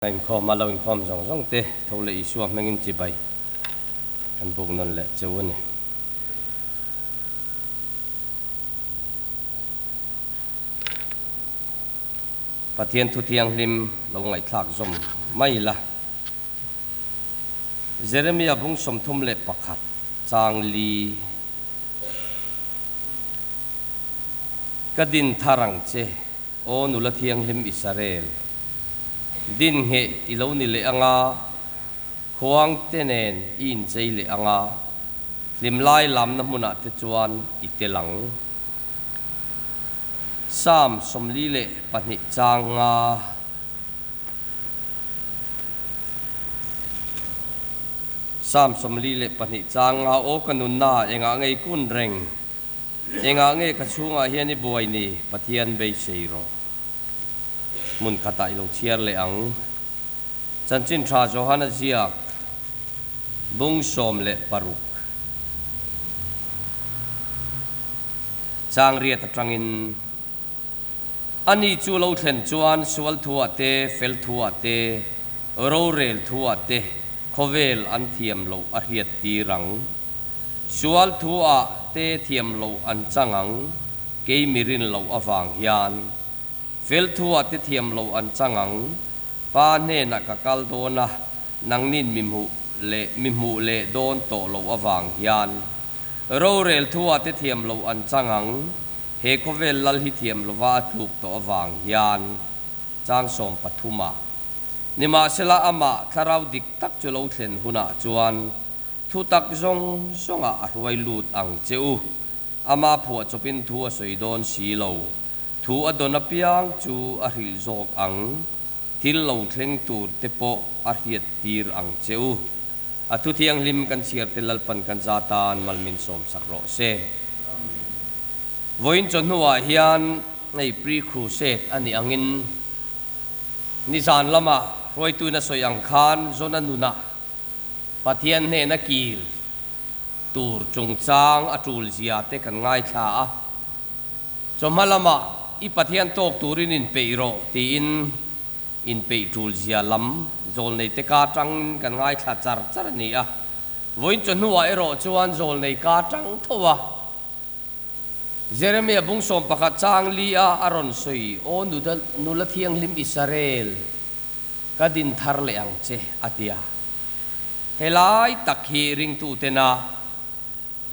Ka inkhawm a, lo inkhawm zawng zawng te tho leh Isua hmangin chibai kan buk nawn leh cheu a ni. Pathian thu thianghlim lo ngaihthlak zawm mai la. Jeremia bung 31 chang li. Ka din thar ang che. Aw nula thianghlim Israel, din ngheh i lo ni leh anga, khuang te nen i inchei leh anga, hlimlai lamna hmunah te chuan i tel ang. Psalm 42 chang nga. Psalm 42 chang nga, Aw ka nunna, engah ngei kun reng? Engah nge ka chhungah hian i buai ni? Pathian beisei rawh. Hmun khatah i lo chhiar leh ang. Chanchin tha Johana ziak bung 16. Chang riat atangin, Ani chu lo thlen chuan sual thuah te, fel thuah te, rorel thuah te khawvel an thiam loh a hriat tir ang. Sual thuah te thiam loh an chang ang, kei mi rin loh avang hian. Fel thuah te thiam loh an chang ang, Pa hnenah ka kal dawn a, nangnin mi hmuh leh mi hmuh leh dawn tawh loh avang hian. Rorel thuah te thiam loh an chang ang, He khawvel lal hi thiam lova a tluk tawh avang hian chang 13 ah nimahsela amah thlarau dik tak chu lo thlen hunah chuan thu tak zawng zawngah a hruai lut ang che u. Ama phuah chawpin thu a sawi dawn si lo. Thu a dawn apiang chu a hrilh zawk ang. Thil lo thleng tur te pawh a hriat tir ang che u. A thu thianghlim kan chhiar te Lalpan kan za tan malmin sawmsak rawh se. Vawiin chawhnuah hian hei pre-crusade a nih angin nizan lama hruaituin a sawi ang khan Jona nunah Pathian hnena kir tur chungchang a tul zia te kan ngaithla a. Chawhma lamah i Pathian tawk turin inpeih rawh tiin inpeih tul zia lam zawlnei te ka tangin kan ngaithla char char a ni a. Vawiin chawhnuah erawh chuan zawlnei ka tang tho a. Jeremia bung 11 chang li a a rawn sawi, Aw nula thianghlim Israel, ka din thar leh ang che, a ti a. Helai tak hi ringtutena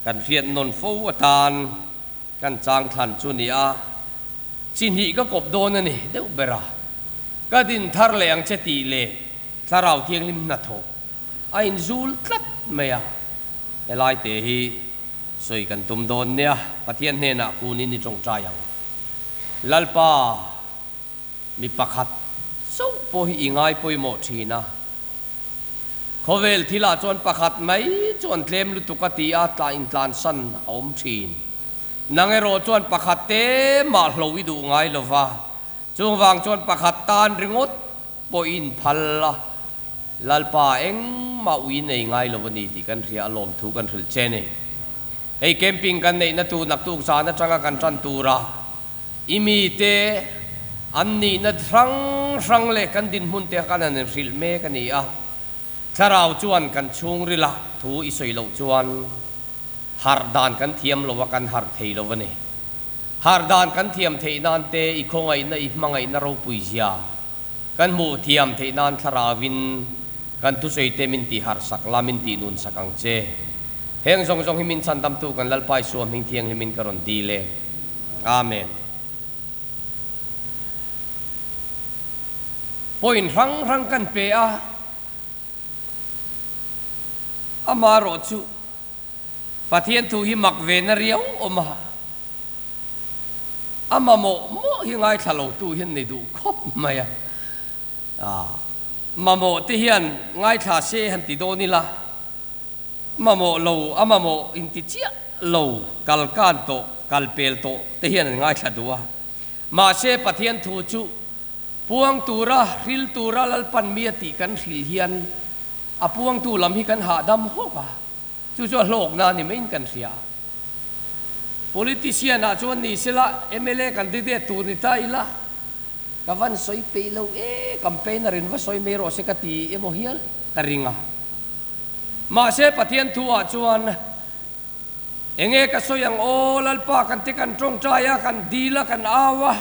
kan hriat nawn fo atan kan chang thlan chu ni a, chi hnih ka kawp dawn a ni deuh ber a. Ka din thar leh ang che tih leh thlarau thianghlim hnathawh a inzul tlat mai a, helai te hi Sawi kan tum dawn nia, Pathian hnenah kunin i tawngtai ang. Lalpa, mi pakhat chauh pawh hi i ngai pawimawh thin a. Khawvel thilah chuan pakhat mai chu an tlem lutuk a ti a, tla intlansan a awm thin. Nang erawh chuan pakhat te mah hlo i duh ngai lo va, chungvang chuan pakhat tan ringawt pawh i inphal a, Lalpa engmah ui nei ngai lo a ni tih kan hria a lawmthu kan hrilh che ni. Hei camping kan neihna tur naktuk zan atanga kan tan tura i mite an nihna hrang hrang leh kan dinhmun te kha kan han inhrilh mek a ni a, thlarau chuan kan chhungrila thu i sawi loh chuan harh dan kan thiam lo a kan harh thei lo a ni. Harh dan kan thiam theih nan te i khawngaihna i hmangaihna ropui zia Kan hmuh thiam theih nan thlarauin kan thusawi te min tih harh sak la, min tih nun sak ang che. Heng zawng zawng hi min chhandamtu kan Lalpa Isua hming thianghlimin ka rawn dil e. Amen. Point hrang hrang kan pe a, amaherawh chu Pathian thu hi mak ve na riau awm a, a mamawh mawh hi ngaithla lo tu hian nei duh khawp mai a, mamawh te hian ngaithla se han ti dawn ila, mamawh lo a mamawh inti chiah lo kal kan tawh kal pel tawh te hian an ngaithla duh a, mahse Pathian thu chu puang tura hril tura Lalpan mi a tih kan hril hian a puangtu lam hi kan hahdam hawk a. Chu chu a hlawkna a ni maiin kan hria a. Politician ah chuan ni sela mla candidate tur ni ta ila. Ka van sawi peih lo e, campaigner in va sawi mai rawh se ka ti emaw hial ka ring a. Mahse Pathian thu ah chuan enge ka sawi ang aw, Lalpa kan te kan tawngtai a, kan dil a, kan au a,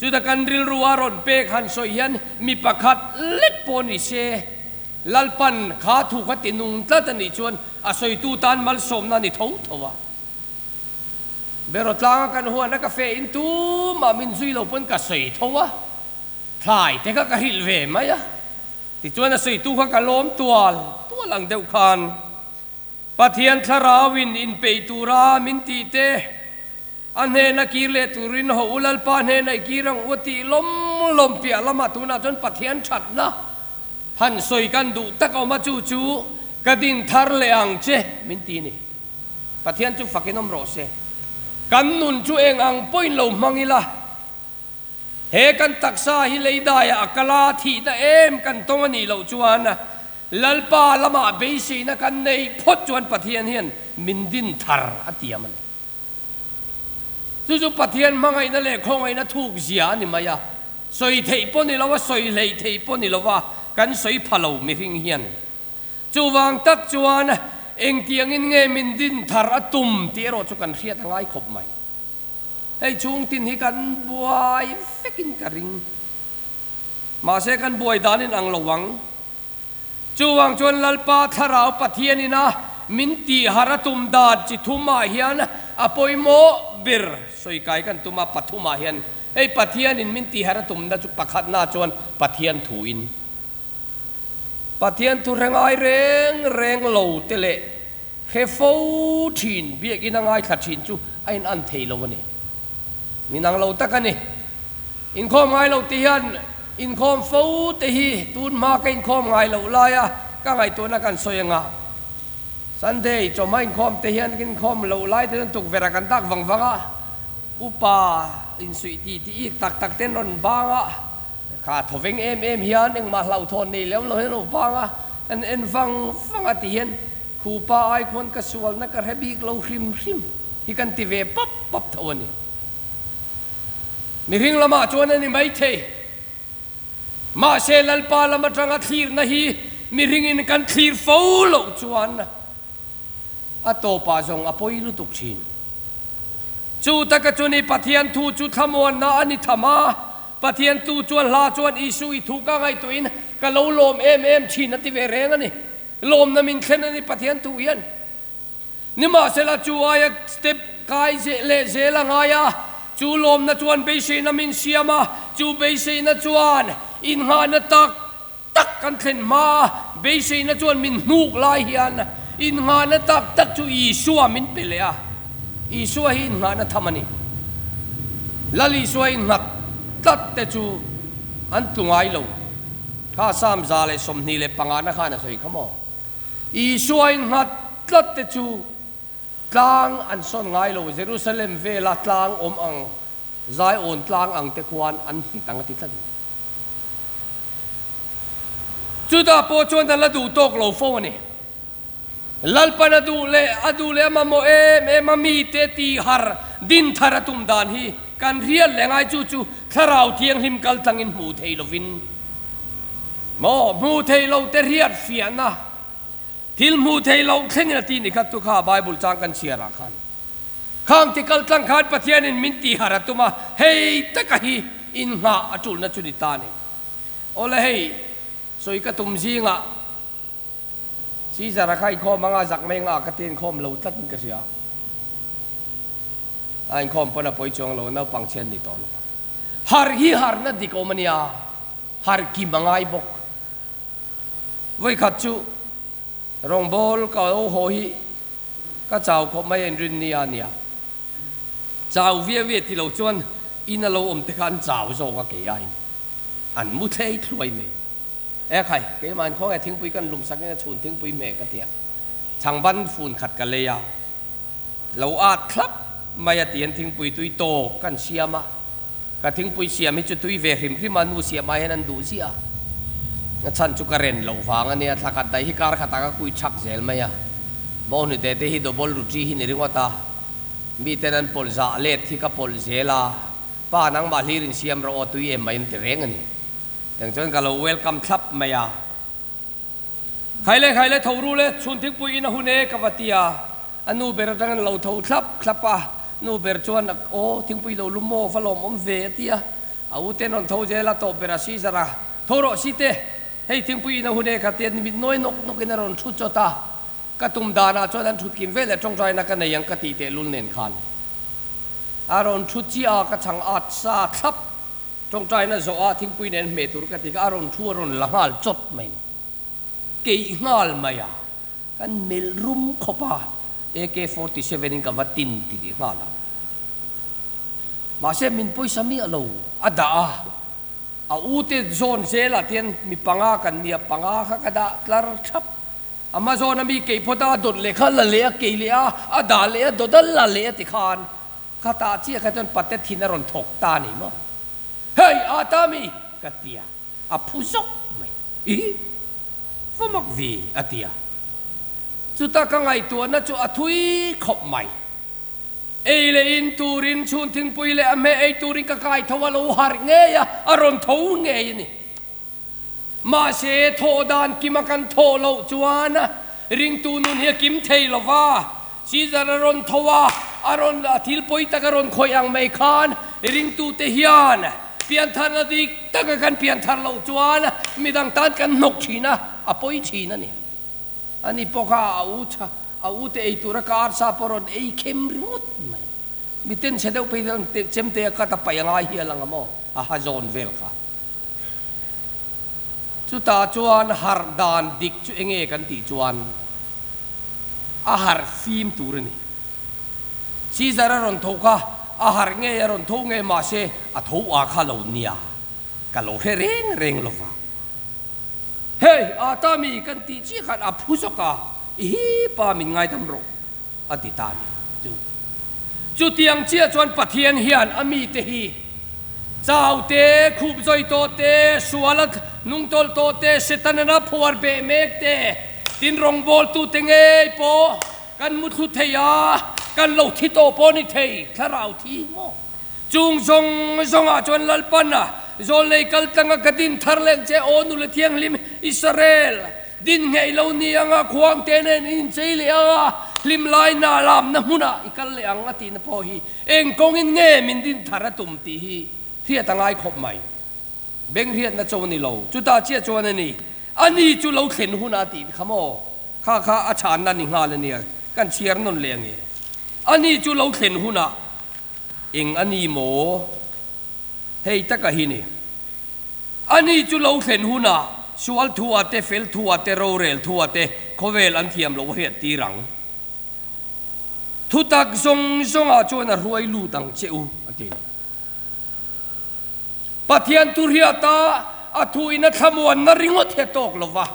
chuta kan rilru a rawn pek han sawi hian mi pakhat lek pawh ni se, Lalpan kha thu kha ti nung tlat a nih chuan a sawitu tan malsawmna a ni tho tho a. Beraw tlanga kan huan a ka fe in tumah min zui lo pawn ka sawi tho a, thlai te kha ka hrilh ve mai a, tichuan a sawitu kha ka lawm tual tual ang deuh khan Pathian thlarauin inpeih tura min tih te, a hnena kir leh turin ho u Lalpa hnena i kir ang u a tih lawm lawm piah lamah tunah chuan Pathian thatna han sawi kan duh tak a awm a, chu chu ka din thar leh ang che min ti ni. Pathian chu fakin awm rawh se. Kan nun chu eng ang pawhin lo hmang ila, he kan taksa hi lei daiah a kal a, thihna em kan tawng a nih loh chuan Lalpa lamah beiseina kan neih phawt chuan Pathian hian min din thar a tiam a ni. Chu chu Pathian hmangaihna leh khawngaihna thuk zia a ni mai a, sawi theih pawh ni lo a, sawi hleih theih pawh ni lo a, kan sawi pha lo mihring hian. Chuvang tak chuan engtiangin nge min din thar a tum tih erawh chu kan hriat a ngai khawp mai. Hei chhung tin hi kan buai vekin ka ring. Mahse kan buai danin ang lo ang. Chuvang chuan Lalpa Thlarau Pathianin a min tih har a tum dan chi thumah hian a pawimawh ber sawi kai kan tum a, pathumah hian hei Pathianin min tih har a tumna chu pakhatna chuan Pathian thuin Pathian thu hre ngai reng reng lo te leh hre fo thin, biakinn a ngaithla thin chu a in an thei lo a ni. Min ang lo tak a ni. Inkhawm ngai lo te hian inkhawm fo te hi tun hma ka inkhawm ngai loh laia ka ngaihtuahna kan sawi anga Sunday chawhma inkhawm te hian ka inkhawm loh lai te chuan tukverh ah kan dak vang vang a, upa insuih tih tih ik tak tak ten rawn bang a. Kha thawveng em em hian engmah hlauhthawn nei lem lo hian lo vang a, an en vang vang a ti hian khupa ai khuan ka sualna ka hre bik lo hrim hrim hi kan ti ve pap pap tho a ni. Mihring lamah chuan a ni maithei. Mahse Lalpa lam atanga thlirna hi mihringin kan thlir fo loh chuan a tawpah zawng a pawi lutuk thin. Chu taka chu ni Pathian thu chu thlamuanna a ni tham a, Pathian tu chuan hla chuan Isu i thu ka ngaihtuahin ka lo lawm em em thin a ti ve reng a ni. Lawmna min thlen a ni Pathian thu hian. Nimahsela chu aia step kai leh zel a ngai a, chu lawmna chuan beiseina min siam a, chu beiseina chuan innghahna tak tak kan thlen hma a, beiseina chuan min hnuk lai hian innghahna tak tak chu Isua min pe leh a. Isua hi innghahna tham a ni. Lal Isua innghat tlat te chu an tlu ngai lo. Kha Psalm 125 na khan a sawi kha maw? Isua innghat tlat te chu tlang an sawn ngai lo, Jerusalem vela tlang awm ang Zaiawn tlang ang te khuan an nghet ang a ti tlat a ni. Chutah pawh chuan a la duh tawk lo fo a ni. Lalpan a duh leh a duh leh a mamawh em em a mite ti har din thar a tum dan hi kan riat leh ngai chu chu Thlarau Thianghlim kal tlangin hmuh thei lovin maw hmuh thei lo te riat fiahna thil hmuh thei loh thlengin a ti ni kha tu kha Bible chang kan chhiar ah khan. Khang ti kal tlang khan Pathianin min tih harh a tum a, hei taka hi inngah a tulna chu ni ta ni. Awle hei, sawi ka tum zingah Caesar-a kha inkhawm anga zak mai anga ka ti inkhawm lo tlatin ka hria. A inkhawm pawn a pawi chuang lo, naupang chhian ni tawh lova. Harh hi harhna dik awm a nia, harh kim a ngai bawk. Vawikhat chu rawngbawl ka lo haw hi Ka chau khawp mai a inrin nia nia. Chau viau viau ti lo chuan in a lo awm te kha an chau zawk a kei aiin an mu thlei thluai mai. E khai, keimah in khawnge thingpui kan lum sak in a chhun thingpui hmeh ka tia. Chhangban fun khat ka lei a, lo at thlap mai a ti an thingpui tui tawk kan siam a. Ka thingpui siam hi chu tui ve hrim hrim a, nu siam ai hian an duh ziah a. A chhan chu ka ren loh vang a nia, thla khat daih hi kar khatah ka kui chhak zel mai a. Bawnghnute te hi double ruti hi ni ringawt a, miten an pawlh zah let hi ka pawlh zel a. Pa nangmah hlir in siam rawh aw tui em mai an ti reng a ni. Tiang chuan ka lo welcome thlap mai a. Khaile khaile tho ru le chhun thingpui in a hun e ka va ti a. A nu ber atang an lo tho thlap thlap a. Nu ber chuan aw thingpui lo lum maw va lawmawm ve a ti a. A u ten rawn tho zel a tawp ber a Caesar a tho rawh si te hei thingpui in a hun e ka ti a mit nawi nawk nawk in a rawn thu chawt a. Ka tum danah chuan an thut kim vel leh tawngtaina ka nei ang ka tih tehlul nen khan a rawn thu chiah a, ka chhang at sa thlap. Tawngtaina zawh a thingpui nen hmeh tur ka ti kha a rawn thu a rawn la nghal chawt mai ni. Keih nghal mai a, kan melh rum khawp a, AK 47 in ka va tin ti tih nghal a. Mahse min pawisa miah lo a dah a, a u te zawn zelah te hian mi panga kan nia, panga kha ka dah tlar thlap. Amazon a mi keih phawt a, a dawt leh kha la leh a, keih leh a, a dah leh a, dawt a la leh a ti khan kha tah chiah kha chuan pate thin a rawn thawk ta a ni maw? Hei a ta mi? ka ti a, a phu zawk mai. Ih, va mak vi a ti a. Chuta ka ngaihtuahna chu a thui khawp mai. Ei leh in turin chhun thingpui leh a hmeh ei turin ka kai tho a lo harh ngei a, a rawn tho ngei a ni. Mahse, thawh dan kima kan thawh loh chuan ringtu nun hi a kim thei lo va. Caesar a rawn tho a, a rawn a thil pawi tak a rawn khawih ang mai khan ringtute hian piantharna dik taka kan pianthar loh chuan midang tan kan hnawk thin a, a pawi thin a ni. Ani pawh kha a u tha, a u te ei tura ka arsa pawh rawn ei khem ringawt mai. Miten chhe deuh phei chuan chemte a cut a paih a ngai hial ang a maw? A ha zawn vel kha. Chutah chuan harh dan dik chu enge kan tih chuan a harh fim tur a ni. Caesar a rawn tho kha a harh ngei a rawn tho ngei mahse a tho a kha lo nia ka lo hre reng reng lo va. Hei a ta mi kan tih chiah khan a phu zawk a, i hi pa min ngaidam rawh a ti ta a ni. Chu chutiang chiah chuan Pathian hian a mite hi chau te, khup zawi tawh te, sual a nung tawlh tawh te, Setana phuar beh mek te, tin rawngbawltute ngei pawh kan mu thlu thei a, kan lo thi tawh pawh ni thei, thlarau thi maw? Chung zawng zawngah chuan Lalpana zawlnei kal tlanga ka din thar leh che, Aw nula thianghlim Israel, din ngei lo ni anga khuang te nen i inchei leh anga hlim lai na lamna hmunah i kal leh ang a tihna pawh hi eng kawngin nge min din thar a tum tih hi hriat a ngai khawp mai. Beng hriatna cho a ni lo. Chutah chiah chuan a ni, a ni chu lo thlen hunah tih kha maw? Kha kha a chhanna ni nghal a nia, kan chhiar nawn leh ange. A ni chu lo thlen hunah Eng a ni maw? Hei taka hi ni. A ni chu lo thlen hunah sual thua te, fel thua te, rorel thua te khawvel an thiam loh hriat tir ang. Thutak zawng zawngah chuan a hruai lut ang che u, a ti. Pathian thu hriata a thuin a thlamuanna ringawt he tawk lo va.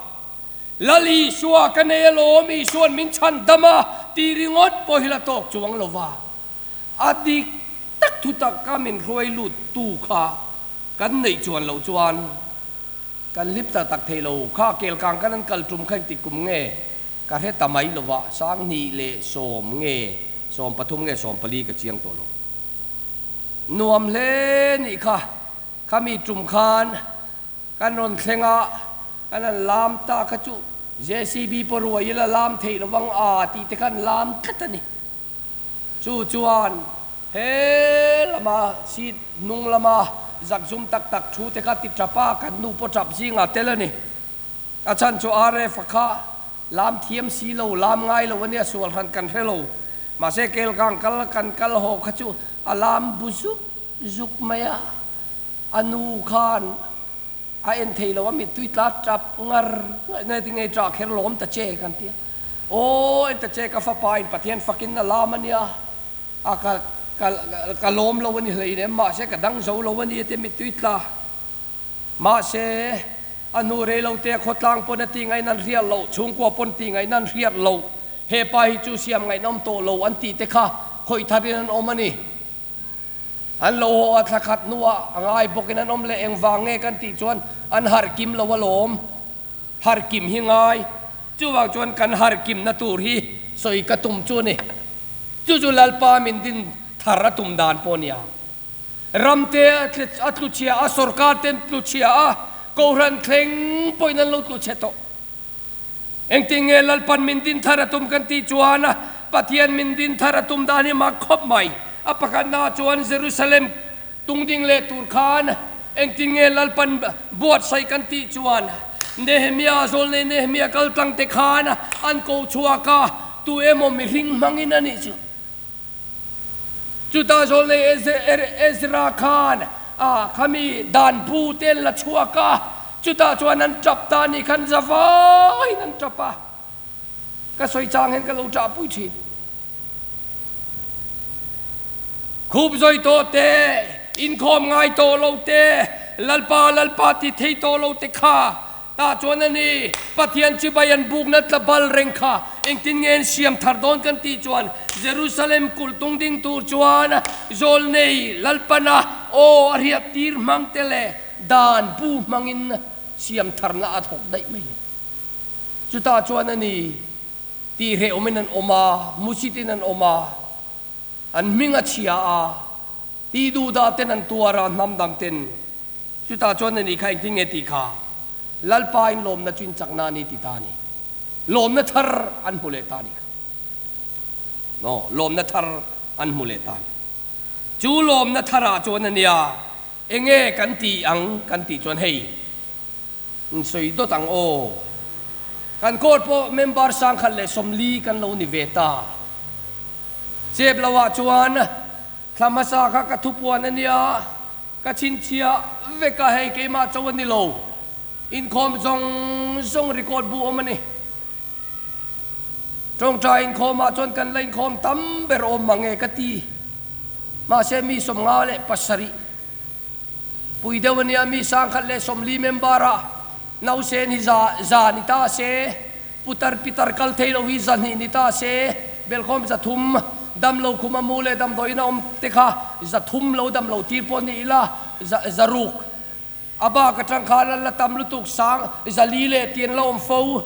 Lal Isua ka nei alawm, Isua'n min chhan dam a ti ringawt pawh hi la tawk chuang lo va. A dik tak thu taka min hruai lut tu kha kan neih chuan loh chuan kan hlim tak tak thei lo. Kha kelkang kan an kal tum kha engtik kum nge ka hre ta mai lo va, 2010 nge 13 nge 14 ka chiang tawh lo. Nuam hle nih kha, khami tum khan Kan rawn thleng a, kan han lam ta kha chu JCB pawh ruai ila lam theih lo vang a tih te khan lam tlat a ni. Chu chuan he lama seat hnung lama zakzum tak tak thu te kha ti tap a, kan nu pawh tap zingah tel a ni. A chhan chu RF a kha lam thiam si lo, lam ngai lo a nia, sual hran kan hre lo. Mahse kelkang kal kan kal haw kha chu a lam bu zuk zuk mai a. A nu khan a en thei lo, a mittui tla tap ngar ngar nge ti nge ṭah kher lawm ta che kan ti a. Aw en ta che ka fapa in Pathian fakin a lam a nia, a ka ka ka lawm lo a ni hlei nem mahse ka dang zo lo a ni a ti a mittui tla. Mahse a hnu rei lo te a khawtlang pawn a tih ngaihna an hriat loh, chhungkua pawn tih ngaihna an hriat loh, hepa hi chu siam ngaihnawm tawh lo an tih te kha khawih tharin an awm a ni. An lo haw a thla khat hnuah a ngai bawkin an awm leh engvang nge kan tih chuan an harh kim lo alawm. Harh kim hi ngai. Chuvang chuan kan harh kimna tur hi sawi ka tum chu a ni. Chu chu Lalpa min din thar a tum dan pawh a nia. Ram te a tlu chhia a, sorkar te an tlu chhia a, Kohhran thleng pawhin an lo tlu chhe tawh. Engtin nge Lalpan min din thar a tum kan tih chuan Pathian min din thar a tum dan hi mak khawp mai. A pakhatna chuan Jerusalem tung ding leh tur khan engtin nge Lalpan buatsaih kan tih chuan Nehemia zawlnei Nehemia kal tlang te khan an ko chhuak a, tu emaw mihring hmangin a nih chu. Chutah zawlnei Ezra khan a khami dan bu te an la chhuak a, chutah chuan an tap ta nih khan za vaiin an tap a, ka sawi chang hian ka lo tah pui thin. Khup zawi tawh te, inkhawm ngai tawh lo te, Lalpa Lalpa ti thei tawh lo te kha Tah chuan a ni, Pathian chibai an bukna tla bal reng kha engtin nge an siam thar dawn kan tih chuan Jerusalem kulh tung ding tur chuan Zawlnei Lalpana aw a hriat tir hmang te leh dan bu hmangin siam tharna a thawk daih mai ni. Chutah chuan a ni, tihhrehawmin an awm a, musitin an awm a, an hming a chhia a, tih duhdah ten an tuar a, hnam dang ten Chutah chuan ani kha engtin nge tih kha Lalpa in lawmna chu in chakna a ni ti ta a ni. Lawmna thar an hmu leh ta a ni kha. No, lawmna thar an hmu leh ta a ni. Chu lawmna tharah chuan a nia, enge kan tih ang kan tih chuan hei, in sawi dawt ang aw. Kan court pawh member 1040 kan lo ni ve ta. Chep lohah chuan thla hmasa kha ka thupuan a nia. Ka chhinchhiah vek a, hei keimah cho a ni lo. Inkhawm zawng zawng record bu awm a ni. Tawngtai inkhawmah chuan kan la inkhawm tam ber awm mang e ka ti. Mahse mi 57 pui deuh a nia, mi 140 member a nausen hi za za ni ta se, Putar pitar kal thei lo hi 200 ni ta se, belkhawm 300, dam lo khum a mu leh damdawiin a awm te kha 300 lo dam lo tir pawh ni ila, 600. A bak atang khan an la tam lutuk sang 400 leh tih an la awm fo.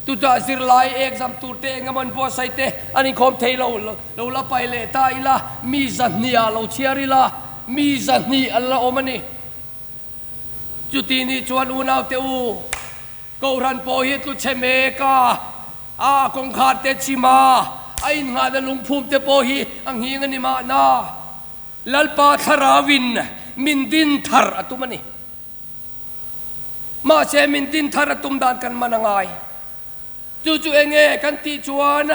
Chutah zirlai exam tur te eng emaw an buatsaih te an inkhawm thei lo, lo la pai leh ta ila, mi 200 ah lo chhiar ila, mi 200 an la awm a ni. Chuti nih chuan unaute u. Kohhran pawh hi tlu chhe mek a, a kawngkhar te chim a, a innghahna lungphum te pawh hi a nghing a ni mahna. Lalpa Thlarauin min din thar a tum a ni. Mahse min din thar a tum dan kan man a ngai. Chu chu enge kan tih chuan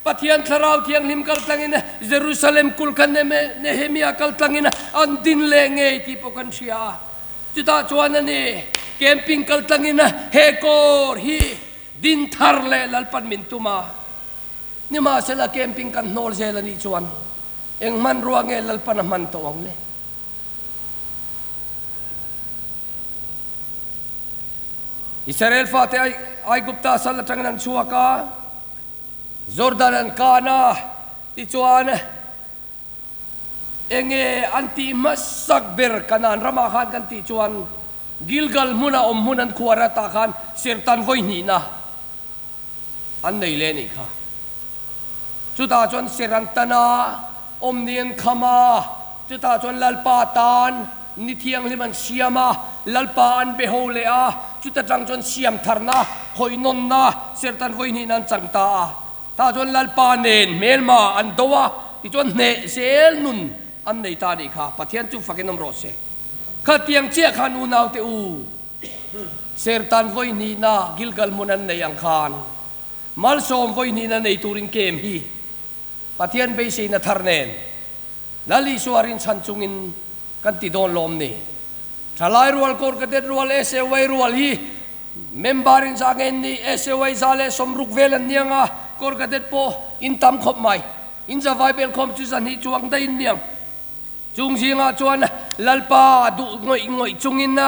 Pathian Thlarau Thianghlim kal tlangin Jerusalem kulh kha Nehemia kal tlangin an din leh ngei tih pawh kan hria a. Chutah chuan a ni, camping kal tlangin he kawr hi din thar leh Lalpan min tum a. Nimahsela camping kan hnawl zel a nih chuan eng hmanrua nge Lalpan a hman tawh ang le? Israel fate Aigupta sal atangin an chhuak a. Jordan an kan a, tichuan enge an tih hmasak ber Kanaan ramah khan kan tih chuan Gilgal hmuna awm hmun an khuar a, tah khan sertan vawi hnihna an nei leh anih kha. Chutah chuan ser an tan a, awmni an kham a, chutah chuan Lalpa tan Ni thianghlim an siam a, Lalpa an be ho leh a, chuta tang chuan siam tharna, hawihnawmna, sertan vawihnihna an chang ta a. Tah chuan Lalpa nen hmelma an do a, tichuan hneh zel nun an nei ta a nih kha. Pathian chu fakin awm rawh se. Khatiang chiah khan unaute u, sertan vawihnihna Gilgal hmun an nei ang khan malsawm vawihnihna nei turin kem hi Pathian beiseina thar nen Lal Isua rinchhan chungin kan ti dawn lawm ni. Thalai rual, Kawr Cadet rual, SAY rual hi member in za nge ni, SAY za leh 60 vel an niang a, Kawr Cadet pawh in tam khawp mai. In za vai bel khawm chu 200 chuang daih in niang. Chung zingah chuan Lalpa duh ngawih ngawih chungin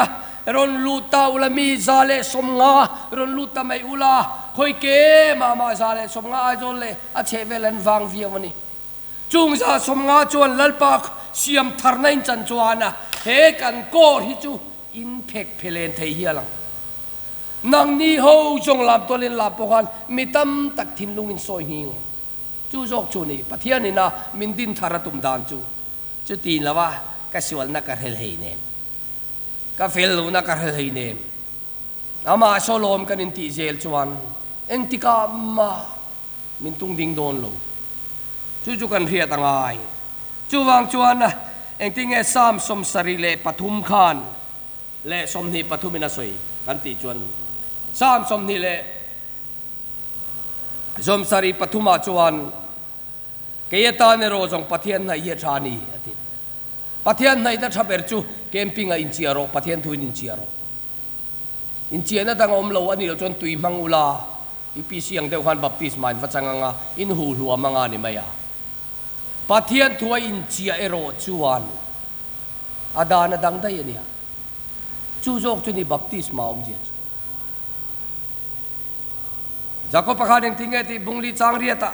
rawn lut ta ula mi 150 rawn lut ta mai ula, khawi ke mah mah 150 Aizawl leh a chhehvel an vang viau a ni. Chung 150 chuan Lalpa siam tharna in chan chuan he kan kawr hi chu in phek phelen thei hial ang. Nangni ho zawng lam tualin lam pawh khan mi tam tak thinlung in sawi nghing ang. Chu zawk chu ni Pathian ina min din thar a tum dan chu. Chuti lo a, ka sualna ka hrel hei nem. Ka fel lohna ka hrel hei nem. Amah sawlawm kan intih zel chuan engtikah mah min tung ding dawn lo. Chu chu kan hriat a ngai. Chuvang chuan engtinge Psalm 73 khan leh 23 in a sawi kan tih chuan Psalm 23 ah chuan Kei atan erawh zawng Pathian hnaih hi a tha a ni, a ti. Pathian hnaihna tha ber chu camping-ah inchiah rawh, Pathian thuin inchiah rawh. Inchiahna dang a awm lo a nih loh chuan tui hmang ula, UPC ang deuh khan baptisma in va chang ang a, in huh hluam ang a ni mai a. Pathian thua inchiah erawh chuan a dan a dang daih a nia. Chu zawk chu ni baptisma awmzia chu. Jakob-a khan engtin nge tih bungli chang riat a,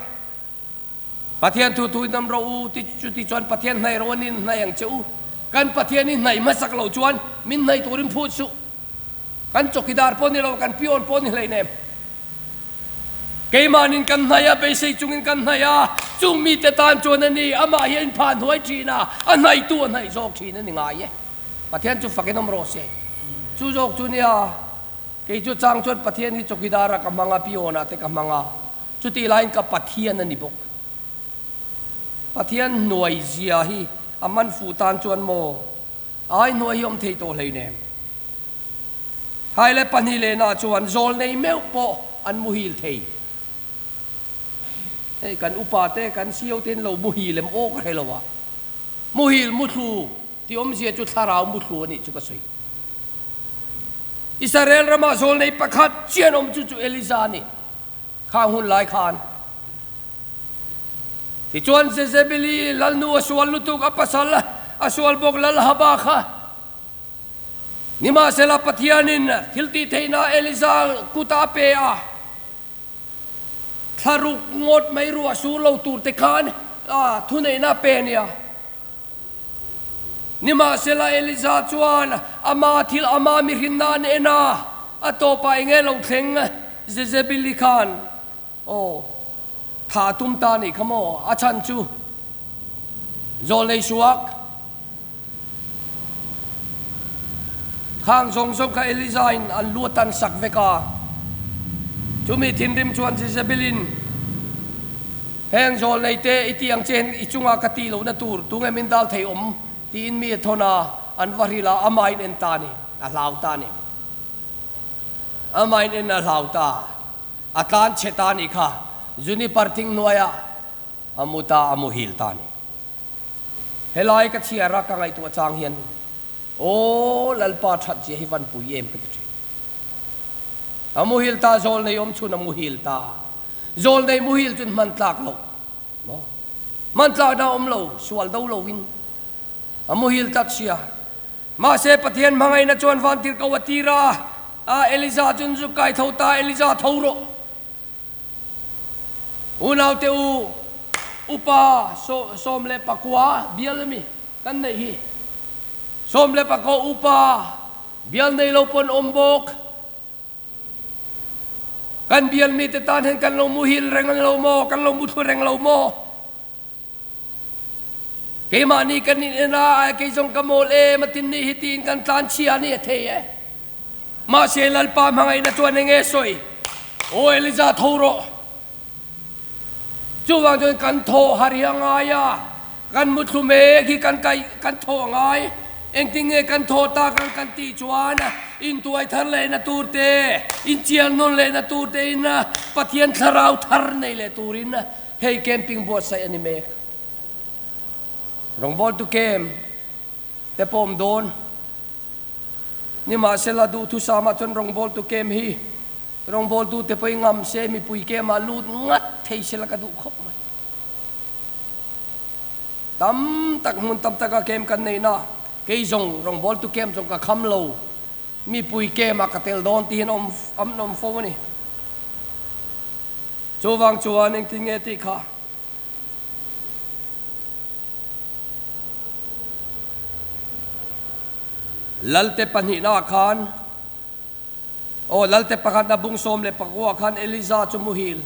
Pathian thu thu in awm rawh u ti chuti chuan Pathian hnaih rawh an in hnaih ang che u. Kan Pathian i hnaih hmasak loh chuan min hnaih turin phut suh. Kan chawkidar pawh ni lo, kan pion pawh ni hleinem. Keimahnin kan hnaih a, beisei chungin kan hnaih a, chung mite tan chuan a ni, amah hi a inphah hnuai thin a, a hnaihtu a hnaih zawk thin a ni ngai e. Pathian chu fakin awm rawh se. Chu zawk chu nia, kei chu chang chuan Pathian hi chawkidar ah ka hmang a, pion ah te ka hmang a, chutih laiin ka Pathian a ni bawk. Pathian hnuai zia hi a man fuh tan chuan maw ai hnuai hi awm thei tawh hleinem. Thai leh pahnih lehna chuan zawl nei meuh pawh an muhil thei. Hei kan upa te kan sio te in lo muhil em aw ka hre lo a. Muhil muthlu tih awmzia chu thlarau muthlu a nih chu ka sawi. Israel ramah zawl nei pakhat chian awm chu chu Eliza a ni. Khang hun lai khan tichuan Jezebeli lalnu a sual lutuk a pasal a sual bawk lal Ahaba kha Nimahsela Pathianin thil tih theihna Eliza kutah a pe a, thlaruk ngawt mai ruah sur lo tur te khan thuneihna a pe a nia. Nimahsela Eliza chuan ama thil ama mihrinna an en a, a tawpah eng nge lo thleng Jezebeli khan aw tha a tum ta anih kha maw? A chhan chu Zawlnei suak khang zawng zawng kha Eliza-in an lu a tan sak vek a. Chumi thinrim chuan Jezebel-in, Heng zawlnei te i tih ang che hian i chunga ka tih lohna tur tunge min dal thei awm? tiin mi a thawn a, an va hrilh a, amahin en ta a ni, a hlau ta a ni. Amahin en a hlau ta, a tlan chhe ta a nih kha, juniper thing hnuaiah a mu ta, a muhil ta a ni. Helai ka chhiar a ka ngaihtuah chang hian Aw Lalpa that zia hi van pui em ka ti thin. A muhil ta zawl nei awm chhun a muhil ta. Zawl nei muhil chun hman tlak loh maw? Hman tlak na awm lo, sual do lo in a muhil tlat sia. Mahse Pathian hmangaihna chuan van tir ko a tir a, a Eliza chun zu kai tho ta, Eliza tho rawh. Unaute u, upa 19 bial ami kan neih hi. 19 upa bial nei lo pawn awm bawk. Kan bial mite tan hian kan lo muhil reng lo maw? Kan lo muthlu reng lo maw? Keimahni kan in en a, kei zawng ka mawl em a tin nih hi tiin kan tlan chhia a ni a thei e. Mahse Lalpa hmangaihna chuan enge sawi? Aw Eliza tho rawh. Chuvang chuan kan thaw har hi a ngai a, kan muthlu mek hi kan kaih kan thaw a ngai. Engtin nge kan thaw tak ang kan tih chuan intuai thar lehna tur te, inchial nawn lehna tur te in Pathian thlarau thar nei leh turin Hei camping buatsaih a ni mek. Rawngbawltu camp te pawh awm dawn. Nimahsela duhthusam ah chuan rawngbawltu camp hi rawngbawltu te pawhin ngam se mipui camp ah lut ngat thei sela ka duh khawp mai. Tam tak hmun tam taka camp kan neih na kei zawng rawngbawltu camp zawng ka kham lo. Mipui camp ah ka tel dawn tihin awm an awm fo a ni. Chuvang chuan engtin nge tih kha Lalte pahnihnaah khan aw Lalte pakhatna bung 19 khan Eliza chu muhil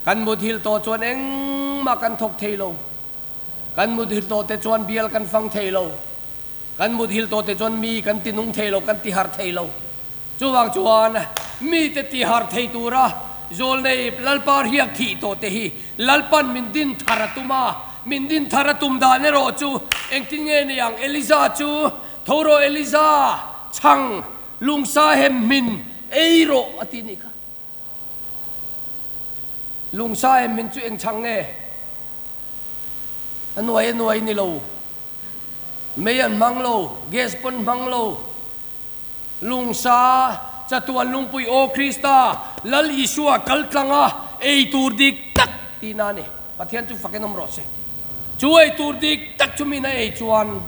kan muthil tawh chuan engmah kan thawk thei lo. Kan muthilh tawh te chuan bial kan fang thei lo. Kan muthilh tawh te chuan mi kan ti nung thei lo, kan ti harh thei lo. Chuvang chuan mite ti harh thei tura Zawlnei Lalpa riak thih tawh te hi Lalpan min din thar a tum a, min din thar a tum dan erawh chu engtin nge ni ang? Eliza chu, Tho rawh Eliza, chhang lungsa hem hmin ei rawh a ti nih kha. Lungsa hem hmin chu eng chhang nge? A nuai a nuai ni lo. Mei an hmang lo, gas pawn hmang lo. Lungsa chatuan lungpui Aw Krista, Lal Isua kal tlang a, ei tur dik tak tihna a ni. Pathian chu fakin awm rawh se. Chu ei tur dik tak chu min a ei chuan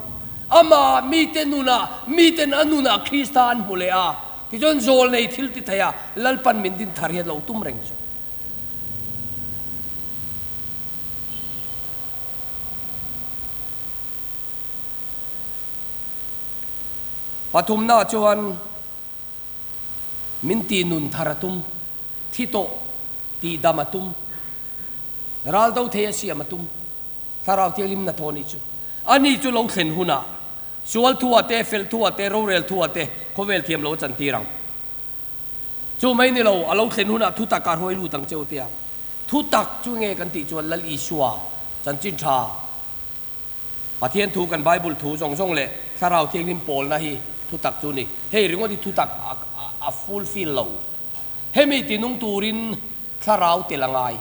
amah mite nunah, miten a nunah Krista an hmu leh a, tichuan zawl nei thil ti thei a Lalpan min din thar hi a lo tum reng chu. Pathumna chuan min ti nun thar a tum, thi tawh tih dam a tum, ral do thei a siam a tum, Thlarau Thianghlim hnathawh a nih chu. Ani chu lo thlen hunah sual thu ah te, fel thu ah te, rorel thu ah te khawvel thiam lo a chantir ang. Chu mai ni lo, a lo thlen hunah thutak ah hruai lut ang che u tia. Thutak chu nge kan tih chuan Lal Isua chanchin tha. Pathian thu kan Bible thu zawng zawng leh Thlarau Thianghlim pawlna hi thutak chu ni. Hei ringawt hi thutak a fulfill lo. Hemi tinung turin Thlarau tel a ngai.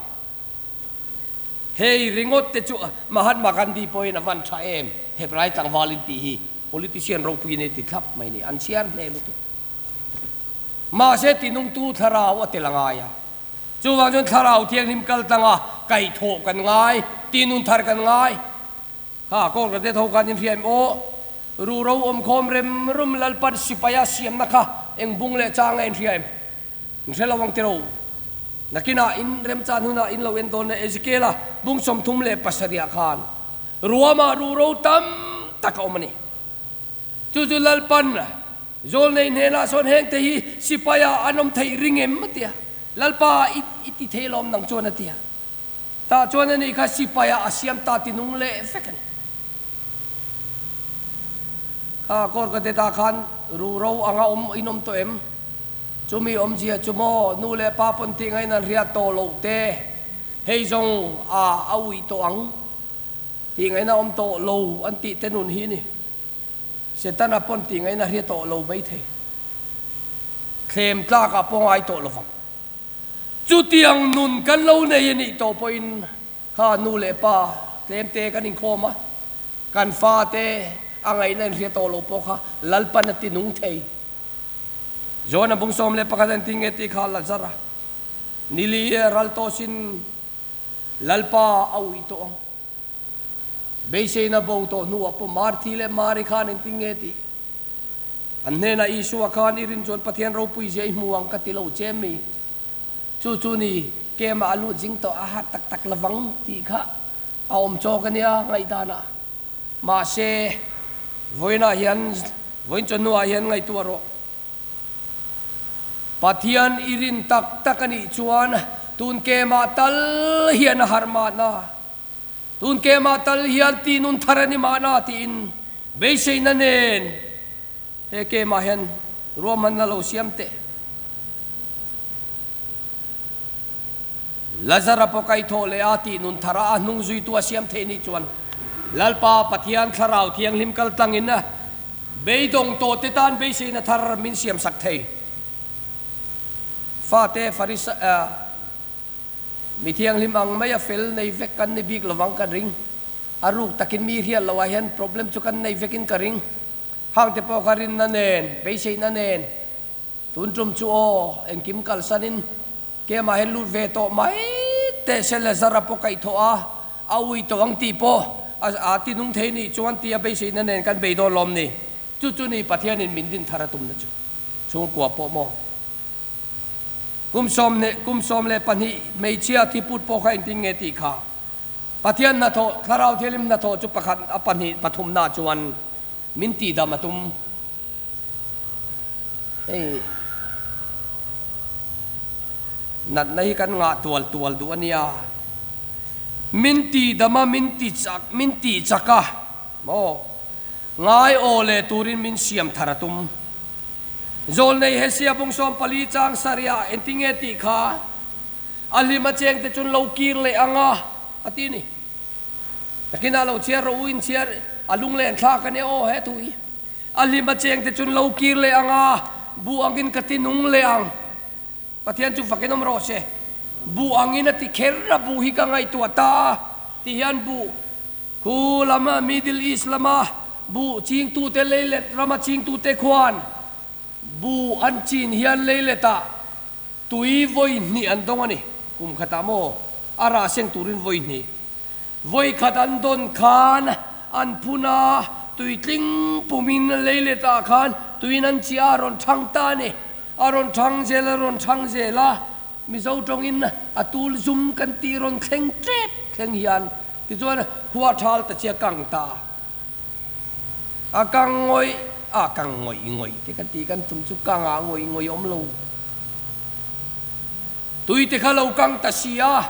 Hei ringawt te chu Mahatma Gandhi pawhin a van tha em, Hebrai tlangval in tih hi politician ropui in a ti thlap mai ni. An chhiar hneh lutuk. Mahse tinungtu Thlarau a tel a ngai a. Chuvang chuan Thlarau Thianghlim kal tanga kaihthawh kan ngai, tihnun thar kan ngai. Kha kawng ka te tho khan in hria em aw? Ruro awmkhawm rem rum Lalpan sipaia siamna kha eng bung leh chang a in hria em? In hre lo ang tiro. Nakinah in remchan hunah in lo en dawn e Ezekiela bung 37 ah khan ruamah ruro tam tak a awm a ni. Chu chu Lalpan Zawlnei hnenah sawn hengte hi sipaia an awm theih ring em? a ti a. Lalpa, i i ti thei alawm nang chuan a ti a. Tah chuan ani kha sipaia a siam ta ti nung leh vek a ni. Kha Kawrkateta khan ruro anga awm in awm tawh em? Chumi awmzia chu maw nu leh pa pawn tih ngain an hriat tawh loh te, hei zawng a a uih tawh ang tih ngaihna awm tawh lo an tih te nun hi ni. Setana pawn tih ngaihna hria tawh lo maithei. Thlem tlakah pawh ngai tawh lovang. Chutiang nun kan lo nei a nih tawh pawhin kha nu leh pa tlemte kan inkhawm a, kan fate a ngaihna in hria tawh lo pawh kha Lalpan a ti nung thei. John-a bung 11 an ti nge tih kha Lazara nili ral tawsin Lalpa a uih tawh ang. Beiseina bo tawh hnuah pawh Marthi leh Mari khan engtin nge tih? An hnenah Isua khan i rin chuan Pathian ropui zia i hmu ang ka ti lo che mi? Chu chu ni, kemah a lut zing tawh a har tak tak lovang tih kha a awm chawk a nia ngaihdanah. Mahse, vawiinah hian, vawiin chawhnuah hian ngaihtuah rawh. Pathian i rin tak tak a nih chuan tun kemah tal hian a harh mahna. Tun kemah tal hian ti nun thar a ni mahna tiin beiseina nen he kemah hian ruahmanna lo siam teh. Lazara pawh kaihthawh leh a tih nun thar a a hnung zuitu a siam theih nih chuan Lalpa Pathian Thlarau Thianghlim kal tlangin beidawng tawh te tan beiseina thar min siamsak thei. Fate Farisa. Mi thianghlim ang mai a fel nei vek kan ni bik lovang ka ring. A ruk takin mi hriat loh ah hian problem chu kan nei vekin ka ring. Hang te pawh kha rinna nen, beiseihna nen, tun tum chu aw, engkim kalsanin kemah hian lut ve tawh mai teh se le zara pawh kaihthawh a, a ui tawh ang tih pawh a ti nung thei nih chuan tia beiseihna nen kan bei dawn lawm ni. Chu chu ni Pathianin min din thar a tumna chu. Chhungkua pawh maw? Kum 12 hmeichhia thi put pawh kha engtin nge tih kha? Pathian hnathawh, Thlarau Thianghlim hnathawh chu pakhat a pahnih pathumna chuan min tihdam a tum. Hei natna hi kan ngah tual tual duh a nia. Min ti dam a, min ti chak, min tih chak a maw? Ngai aw leh turin min siam thar a tum. Zawlnei Hesia bung 14 chang sarih entinge tih kha a hlim a cheng te chun lo kir leh ang a, a ti ni. Takin a lo chhiar rawh u in chhiar a lunglen thlak a nia aw he thu hi. A hlim a cheng te chun lo kir leh ang a, bu angin ka ti nung leh ang. Pathian chu fakin awm rawh se. Buh angin a ti kher a, buh hi ka ngaihtuah ta a ti hian buh khu lama Middle East lama buh chingtute leilet rama chingtute khuan buh an chin hian leiletah tui vawi hnih an dawng a ni. Kum khatah maw a rah seng turin vawi hnih. Vawi khat an dawn khan an phun a, tui tling pumin leiletah khan tuiin an chiah a rawn thang ta a ni. A rawn thang zel, a rawn thang zel a, Mizo tawngin a tul zum kan tih rawn thleng tep thleng hian tichuan khua thal ta chia kang ta a kang ngawih a kang ngawih ngawih te kan tih kan tum chu kang ah ngawih ngawih awm lo tui te kha lo kang ta si a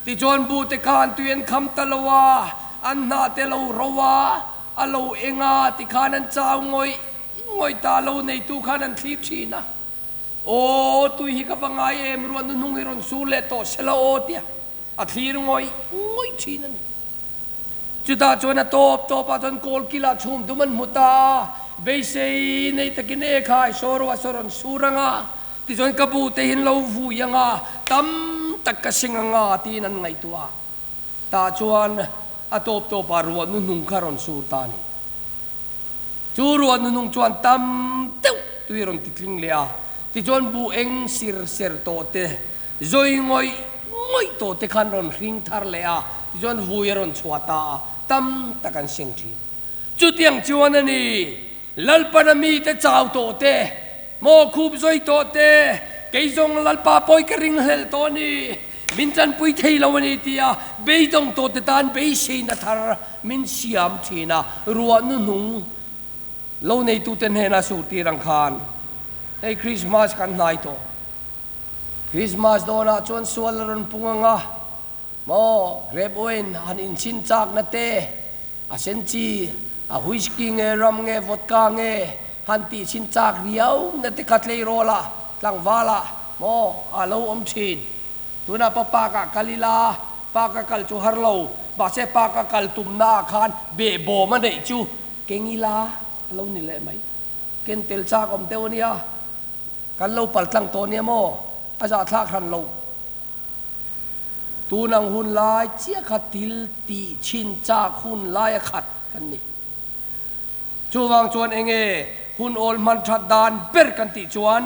tichuan bu te khan tui an kham ta lo a an hnah te lo ro a a lo eng a tikhan an chau ngawih Ngawih ta lo neitu khan an thlir thin a, Aw, tui hi ka va ngai em, ruah nu hnung hi rawn sur leh tawh se la aw tia a thlir ngawih ngawih thin a ni. Chutah chuan a tawp tawpah chuan kawl kilah chhum dum an hmu ta a, beisei nei takin e khai saw ruah saw rawn sur ang a, tichuan ka bu te hian lo vui ang a, tam tak ka seng ang a tiin an ngaihtuah a. Tah chuan a tawp tawpah ruah nu hnung kha rawn sur ta a ni. Chu ruah nunung chuan tam deuh tui rawn ti tling leh a, tichuan bu eng sir ser tawh te, zawi ngawih ngawih tawh te khan rawn hring thar leh a, tichuan vui a rawn chhuah ta a, tam tak an seng thin. Chutiang chuan a ni, Lalpana mite chau tawh te, maw khup zawi tawh te, kei zawng Lalpa pawi ka ringhlelh tawh a ni, min tanpui thei lo a ni tia beidawng tawh te tan beiseina thar min siam thin a, ruah nuhnung lo neitute hnena sur tir ang khan hei Krismas kan hnai tawh. Krismas dawnah chuan sual a rawn pung ang a, maw grape wine han inchhin chakna te, A sen chi, a whisky nge rum nge vodka nge han tih chhin chak riau na te kha tleirawl ah, tlangval ah maw a lo awm thin. Tunah pawh park ah kal ila, park a kal chu har lo, mahse park a kal tumna ah khan behbawm a neih chu keng ila a lo ni leh mai. Ken tel chak awm deuh a nia, kan lo pal tlang tawh nia maw, a zahthlak hran lo. Tun ang hun lai chiah kha thil tih chhin chak hun lai a khat kan ni. Chuvang chuan enge hun awl hman that dan ber kan tih chuan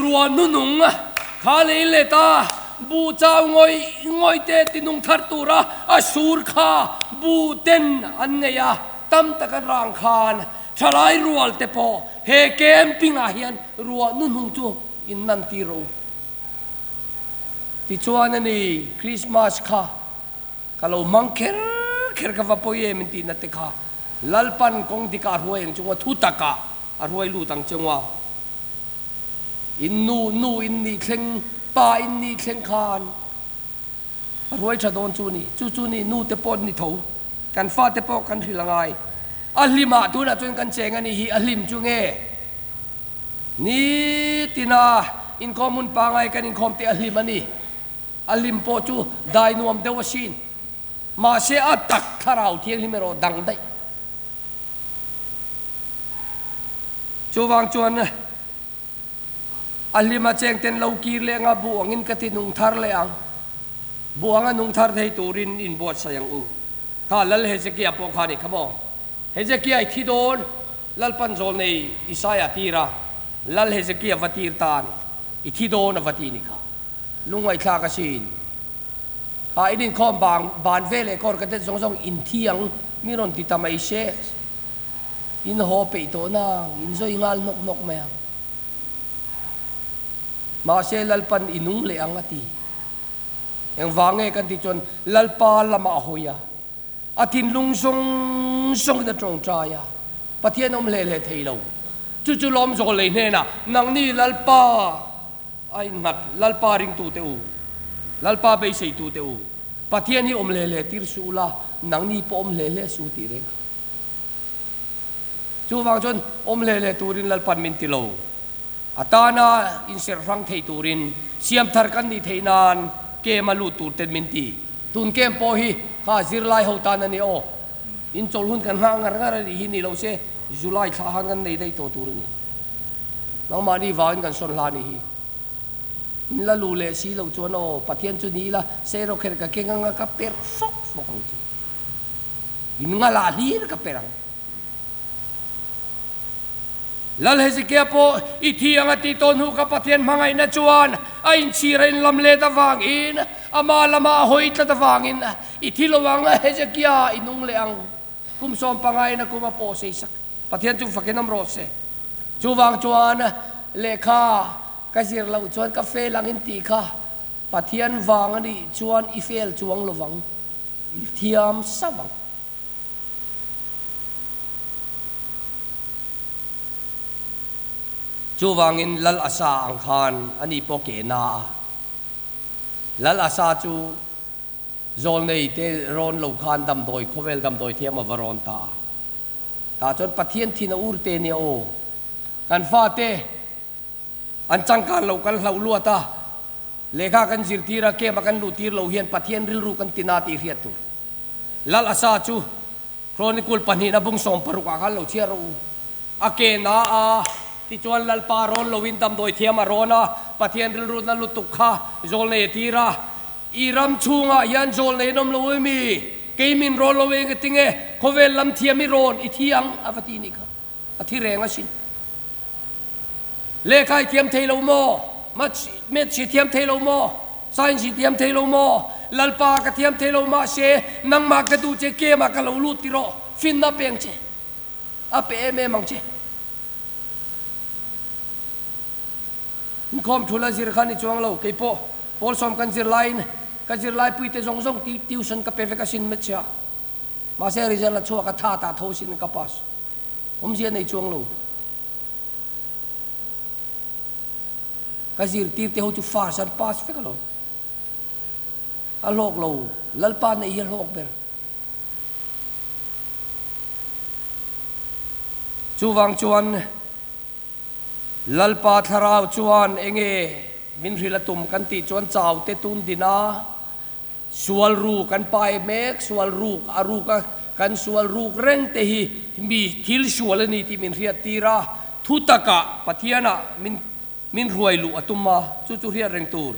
ruah nunung kha lei let a, buh chau ngawih ngawih te tinung thar tura a sur kha buh ten an nei a, tam tak an rang khan thalai rual te pawh he camping ah hian ruah nunung chu in nan tir rawh u. Tichuan a ni, Krismas kha ka lo hmang kher kher ka va pawi em in tihna te kha Lalpan kawng dikah a hruai ang chunga thu takah a hruai lut ang chunga in nu nu in nih thleng pa in nih thleng khan a hruai tha dawn chu ni. Chu chu ni nu te pawh ni tho kan fate pawh kan hrilh a ngai. A hlimah tunah chuan kan cheng a nih hi a hlim chu nge? Ni tina inkhawm hun pangai kan inkhawm tih a hlim a ni. A hlim pawh chu dai nuam deuh asin. Mahse a tak thlarau thianghlim erawh dang daih. Chuvang chuan a hlim a cheng ten lo kir leh anga buh angin ka ti nung thar leh ang. Buh anga nung thar thei turin inbuatsaih ang u. Kha Lal Hezekiah pawh kha a ni kha maw? Hezekiah i thi dawn, Lalpan zawl nei Isaia tir a, Lal Hezekiah va tir ta a ni. I thi dawn a va ti ni kha. Lungngaihthlak asin. Kha in inkhawm bang ban ve leh kawr ka det zawng zawng in thi ang mi rawn ti ta mai se. In haw peih tawh nang, in zawi nghal hnawk hnawk mai ang. Mahse Lalpan i nung leh ang a ti. Engvang nge kan tih chuan Lalpa lamah a hawi a. A thinlung zawng zawngin a tawngtai a, Pathian awm hle hle thei lo. Chu chu lawm zawl lei hnenah, Nangni Lalpa a innghat, Lalpa ringtute u, Lalpa beiseitute u. Pathian hi awm hle hle tir suh ula, nangni pawh awm hle hle suh tih reng a. Chuvang chuan awm hle hle turin Lalpan min ti lo. A tana inserh hrang thei turin siam thar kan nih theih nan kem a lut tur ten min ti. Tun kem pawh hi kha zirlai ho tan a ni aw. Inchawlh hun kan nghah ngar ngar a nih hi ni lo se July thla khan kan nei daih tawh tur a ni. Nangmahni vangin kan sawn hla a nih hi. In la lu leh si lo chuan aw Pathian chu ni ila seirawkher ka keng anga ka perh fawk fawk ang chu. In ngalah hlir ka perh ang. Lal Hezekia pawh i thi anga tih tawh hnu kha Pathian hmangaihna chuan a inchhir a inlam let avangin ama lama a hawi tlat avangin i thi lo ang Hezekia i nung leh ang. Kum sawm pangain a kum a pawh sei sak. Pathian chu fakin awm rawh se. Chuvang chuan lehkha ka zir loh chuan ka fail angin tih kha Pathian vang a nih chuan i fail chuang lovang, i thiam sauh ang. Chuvangin Lal Asa ang khan ani pawh ke na a. Lal Asa chu Zawlnei te rawn lo khan damdawi khawvel damdawi thiam a va rawn ta a. Tah chuan Pathian thin a ur te nia aw. Kan fate an changkan lo kan hlauh luat a, lehkha kan zirtir a, kem a kan luh tir lo hian Pathian rilru kan ti na tih hriat tur. Lal Asa chu Chronicle pahnihna bung 16 ah khan lo chhiar rawh u. A ke na a, tichuan Lalpa rawn loin damdawi thiam a rawn a, Pathian rilru na lutuk kha zawlnei a tir a. I ram chhungah hian zawlnei an awm lo emi? Kei min rawn lo eng atinge? Khawvel lam thiam i rawn i thi ang a va ti nih kha. A thi reng asin. Lehkha i thiam thei lo maw? Maths i thiam thei lo maw? Science i thiam thei lo maw? Lalpa ka thiam thei lo mahse nangmah ka duh che kemah ka lo lut ti rawh. Finna peng che. A pe em em ang che. Inkhawm thul a zir kha ni chuang lo. Kei pawh pawl sawm kan zir laiin ka zirlaipui te zawng zawng tuition ka pe vek asin Maths-ah. Mahse result a chhuak a tha tah tho sin ka pass. Awmzia nei chuang lo. Ka zirtir te ho chu first an pass vek alawm. A hlawk lo. Lalpa neih hi a hlawk ber. Chuvang chuan Lalpa thlarau chuan enge min hrilh a tum kan tih chuan chau te tun din a, sual ruk kan pai mek, sual ruk a ruk a kan sual ruk reng te hi mi thil sual a ni tih min hriat tir a, thu takah Pathianah min min hruai luh a tum a, chu chu hriat reng tur.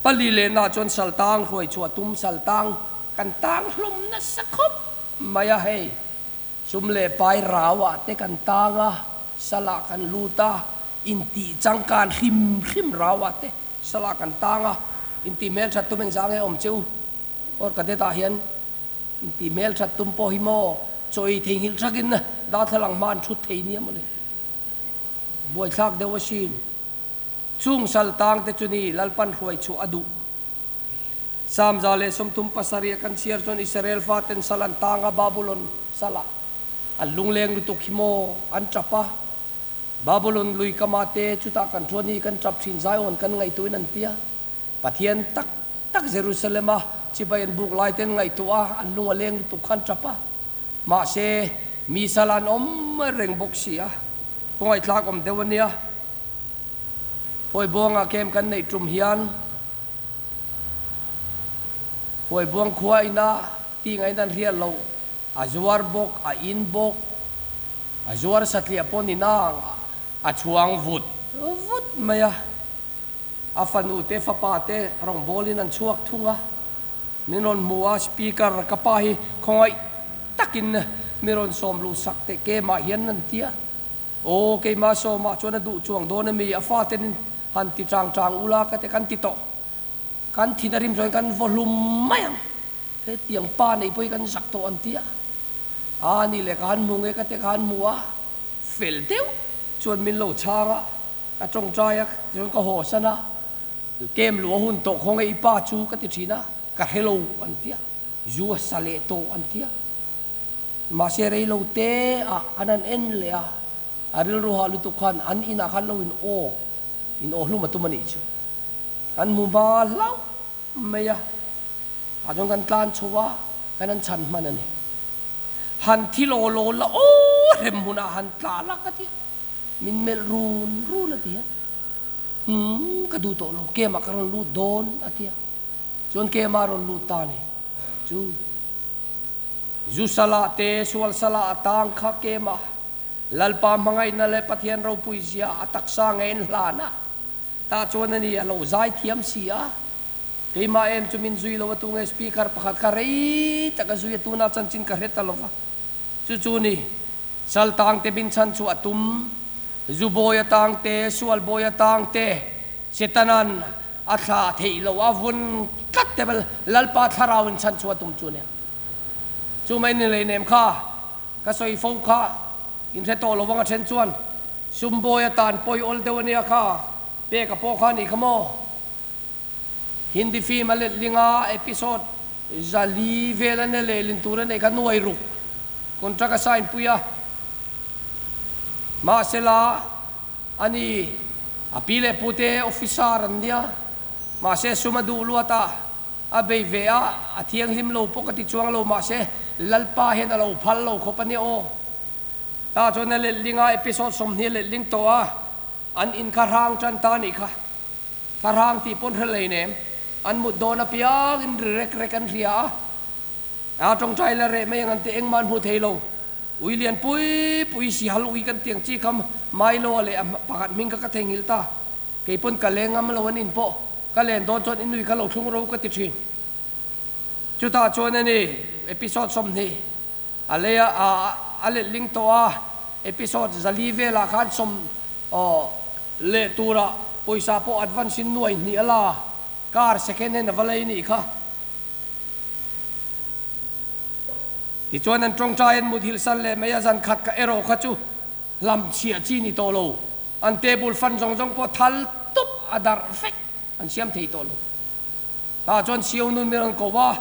Pali lehna chuan saltang hruai chhuah tum saltang kan tang hlawm nasa khawp mai a hei. Sum leh pai rauah te kan tang a, salah kan lut a, intih changkan hrim hrim rauah te salah kan tang a, intih hmelthat tum engzah nge awm che u? Or cadet ah hian intih hmelthat tum pawh hi maw chaw ei theihnghilh thakin darthlalang hma an thut thei nia mawle. Buaithlak deuh asin. Chung sal tang te chu ni Lalpan hruai chhuah a duh. 137 a kan chhiar chuan Israel faten sal an tang a, Babulon salah an lungleng lutuk hi maw an tap a, Babulon lui kama te chutah kan thuan hi kan tap thin Zion kan ngaihtuahin an tia, Pathian tak tak Jerusalem a chibai an buk lai ten ngaihtuah a, an lung a leng lutuk kha an tap a, mahse mi sal an awm reng bawk si a, khawngaihthlak awm deuh a nia. Phuaibuangah kem kan neih tum hian Phuaibuang khua ina tih ngaihna an hriat loh, a zuar bawk, a in bawk, a zuar satliah pawh ni nang, a chhuang vut vut mai a. A fanu te fapa te rawngbawlin an chhuak thung a, min rawn hmu a, Speaker ka pa hi khawngaih takin mi rawn sawm luh sak teh kemah hian an ti a. Aw, keimah sawmah chuan a duh chuang dawn a mi, a faten han ti chang chang ula ka ti kan ti tawh. Kan thin a rim chuan kan vaw hlum mai ang. Hetiang pa neih pawh hi kan zak tawh an ti a. A ni leh ka han hmu nge ka ti ka han hmu a, fel deuh chuan min lo chhang a, ka tawngtai a, tichuan ka haw san a, kem luh a hun tawh khawnge i pa chu ka ti thin a, ka hre lo an ti a, zu a sa leh tawh an ti a. Mahse rei lo te ah an han en leh a, a rilru hah lutuk khan an inah khan lo in aw, in aw hlum a tum a nih chu. An hmu hma hlauh mai a. Tah chuan kan tlan chho a, kan han chhan hman a ni. Han thi law law la aw hrem hmunah han tla la ka ti a, min melh run run a ti a. Umm ka duh tawh lo, kemah ka rawn lut dawn a ti a. Chuan kemah a rawn lut ta a ni. Chu zu salah te sual salah a tang kha kemah Lalpa hmangaihna leh Pathian ropui zia a taksa ngeiin hlan a. Tah chuan a ni, a lo zai thiam si a. Keimah em chu min zui lo a tunge speaker pakhat kha rei tak a zui a tunah chanchin ka hre ta lo va. Chu chu ni, sal tang te bin chhan chu a tum, zu bawi a tang te, sual bawi a tang te, Setanan a thla theih lo a vun tlat te Lalpa thlarau in chhan chu a tum chu nia. Chu mai ni lei nem kha ka sawi fo kha in hre tawh lo vang a then chuan sum bawi atan pawi awl deuh a nia kha pek a pawh kha a nih kha maw. Hindi film a letling a, episode 400 vel a ne lehlin tur a neih kha nuai ruk contract a sign pui a. Mahsela ani a pi leh pute officer an nia, mahse sum a duh luat a, a bei ve a, a thianghlim lo pawh ka ti chuang lo, mahse Lalpa hian a lo phal lo khawp a nia aw. Tah chuan a letling a, episode 20 a letling tawh a, an in kha hrang tan ta a nih kha. Thlarang tih pawn hre lei nem. An mut dawn apiang in ri rek rek an hria a. A tawngtai la reh mai ang an ti engmah an hmu thei lo. Ui lian pui pui si hal ui kan tiang chi kha Milo-a leh a pakhat hming kha ka theihnghilh ta. Kei pawn ka leng ngam lo an in pawh ka len dawn chuan in ui kha lo thlung ro ka ti thin. Chutah chuan a ni episode 20 a lei a a letling tawh a episode 400 velah khan sawm aw Leh turah pawisa pawh advance in nuai hnih a la, car second hand a va lei nih kha. Tichuan an tawngtai an mut hilh san leh mai a, zan khat ka erawh kha chu hlam chhiah chi ni tawh lo, an table fan zawng zawng pawh thal tup a darh vek an siam thei tawh lo. Tah chuan Sio nun min rawn ko va,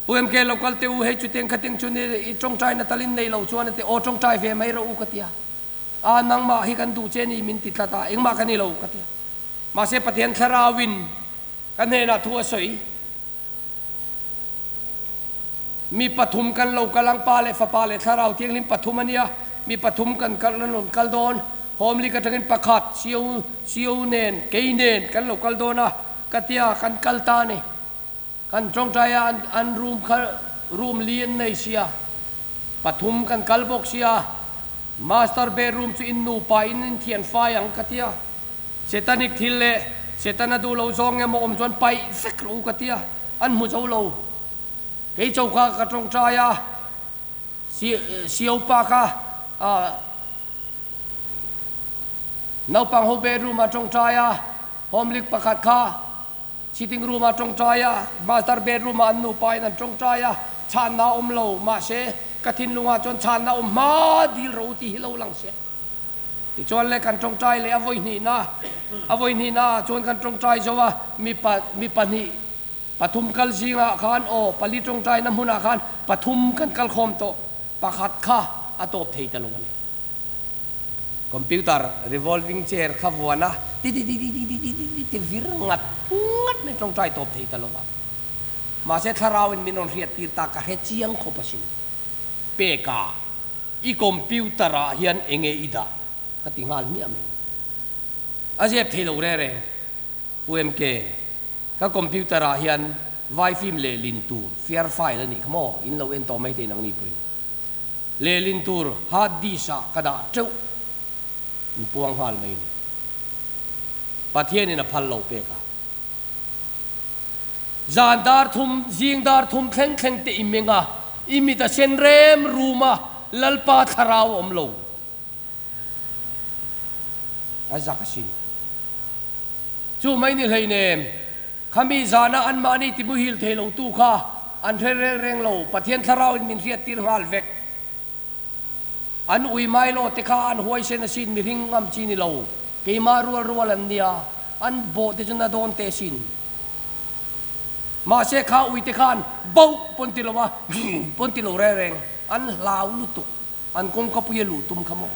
Pu MK lo kal teh u, hei chutiang khating chu ni i tawngtaina talin nei lo chuan a ti, aw tawngtai ve mai rawh u ka ti a. A, nangmah hi kan duh che ni min ti tlat a, engmah ka ni lo ka ti a. Mahse Pathian thlarauin ka hnenah thu a sawi. Mi pathum kan lo kal ang, Pa leh Fapa leh Thlarau Thianghlim pathum a nia, mi pathum kan kal an rawn kal dawn. Home League atangin pakhat, CO, CO nen, kei nen kan lo kal dawn a, ka ti a, kan kal ta a ni. Kan tawngtai a, an, an room kha room li an nei sia, pathum kan kal bawk sia, master bedroom chu in nupa in in thian fai ang ka tia, Setanic thil leh Setana duh lo zawng emaw awm chuan paih vek rawh u ka tia, an hmu zo lo. Kei choka ka tawngtai a, si, siopa kha ah naupang ho bedroom ah tawngtai a, home league pakhat kha Sitting room ah tawngtai a, master bedroom ah an nupa in an tawngtai a, chhanna a awm lo, mahse ka thinlungah chuan chhanna awm hma dil ro tih hi lo lang se. Tichuan le kan tawngtai leh a vawi hnihna, a vawi hnihna ah chuan kan tawngtai zo a, mi pa mi pahnih pathum kal zingah khan aw pali tawngtaina hmunah khan pathum kan kal khawm tawh, pakhat kha a tawp thei ta lo a ni. Computer revolving chair kha vuan a, ti ti ti ti ti ti ti ti ti ti vir ngat ngat mai tawngtai tawp thei ta lo va. Mahse thlarau in min rawn hriat tir ta ka hre chiang khawp asin. Peka, i computer ah hian enge i dah? Ka ti nghal hmiah mai. A zep thei lo reng reng. Pu MK, ka computer ah hian vai film lehlin tur fair file a nih kha maw? In lo en tawh mai thei nangni pawhin. Lehlin tur hard disk ah ka dah teuh in puang nghal mai ni. Pathian in a phal lo pek a. Zan dar thum, zing dar thum thleng thleng te i meng a, i mit a sen rem rum a, Lalpa thlarau a awm lo. A zak asin. Chu mai ni hleinem. Khami zana anmahni timuhil thei lo tu kha an hre reng reng lo, Pathian thlarauin min hriattir nghal vek. An ui mai lo te kha an huaisen asin mihring ngam chi ni lo, keimah rual rual an nia, an bawh te chu na dawn teh asin. Mahse kha ui te khan boh pawn ti lo a, pawn ti lo reng reng, an hlau lutuk, an kawngka pui a luh tum kha maw.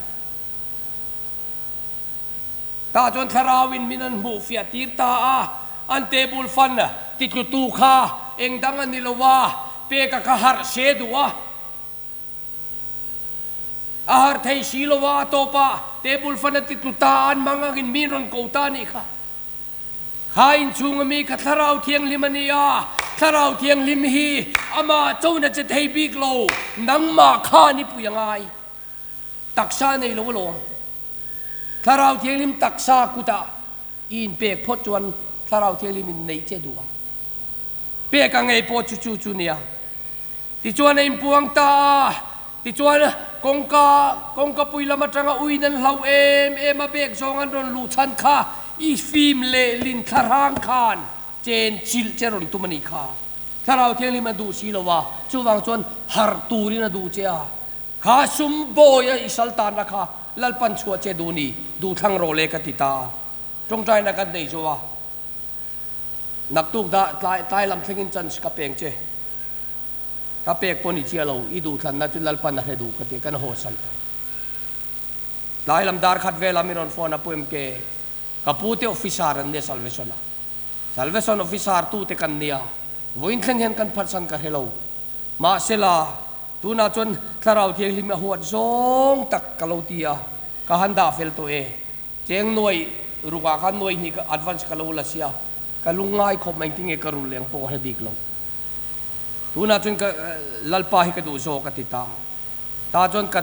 Tah chuan thlarauin min an hmuh fiah tir ta a, an table fan titlutu kha Eng dang a ni lo a, peka kha harh se duh a. A harh thei si lo a, a tawp ah table fan a ti tlu ta a, an mang angin min rawn ko ta a nih kha. Kha inchhung ami kha Thlarau Thianghlim a ni a, Thlarau Thianghlim hi amah chona che thei bik lo, nangmah kha ni pui a ngai. Taksa nei lo alawm. Thlarau Thianghlim taksa kutah i inpek phawt chuan Thlarau Thianghlim in neih che duh a. Pek a ngei pawh chu chu chu nia. Tichuan a inpuang ta a, tichuan kawngka kawngkapui lam atanga uiin an hlauh em em a bek zawng an rawn luh chhan kha i fim leh lin thlahrang khan chen chilh che rawn tum a nih kha. Thlarau Thianghlim a duh si lo a, chuvang chuan harh turin a duh che a. Kha sum bawi a i sal tanna kha Lalpan chhuah che duh ni, duh thlang rawh le ka ti ta a. Tawngtaina kan nei zo a. Naktuk dah tlai tlai lam thlengin chance ka peng che. Ka pek pawh ni chiah lo, i duhthlanna chu Lalpan a hre duh ka ti, kan haw san ta. Tlai lam dar khat velah min rawn phone a, Pu MK, ka pu te officer an nia Salvation ah. Salvation officer tu te kan nia, vawiin thleng hian kan phatsan ka hre lo. Mahsela, tunah chuan Thlarau Thianghlim a huat zawng tak ka lo ti a, ka han dah fel tawh e. Cheng nuai rukah khan nuai hnih ka advance ka lo la sia, ka lungngai khawp mai engtin nge ka rul leng pawh ka hre bik lo. Tunah chuan ka Lalpa hi ka duh zawk a ti ta. Tah chuan ka